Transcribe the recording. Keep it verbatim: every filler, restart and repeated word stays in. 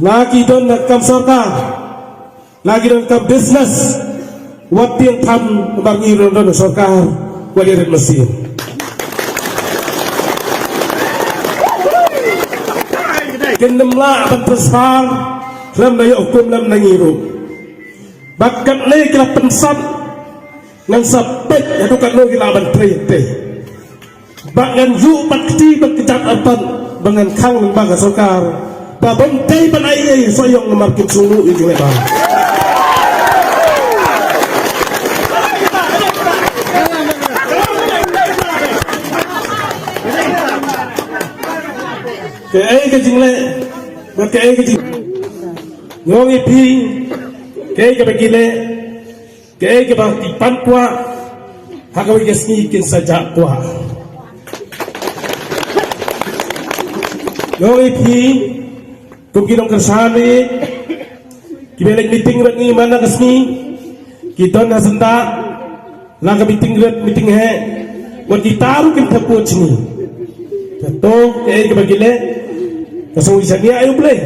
La ki don na kam sorkar, la ki don kam business, wat tieng tham bar ngi ruh don sorkar, wat ïa rit masin. Kin nym lah ban transfer lem na ïa hukum lem na ngi ruh. Ba katne ki la pynsat ngan sa peit haduh katno ki lah ban trei te. Ba ngan ïuh bat kti bat kjat artat ba ngan khang lyngba ka sorkar. Ba bym dei ban ai ei soh ïong namar kim sngewthuh ïa ki leh ba. Kaei ka jingleh, ba kaei ka jing. Nga ong ïa phi, kaei kaba ki leh, kaei kaba ki pan kwah, ha kawei ka sngi kin sa jah kwah. Nga ong ïa phi, kum ki nongkyrshan ïa, kiba leit meeting bad ngi man la ka sngi, ki don ha syndah, la ka meeting rit, meeting heh, wat kita ruh kim thep pud shngi. Te to, kaei kaba ki leh, ka sngewsih shaniah ïa U Blei.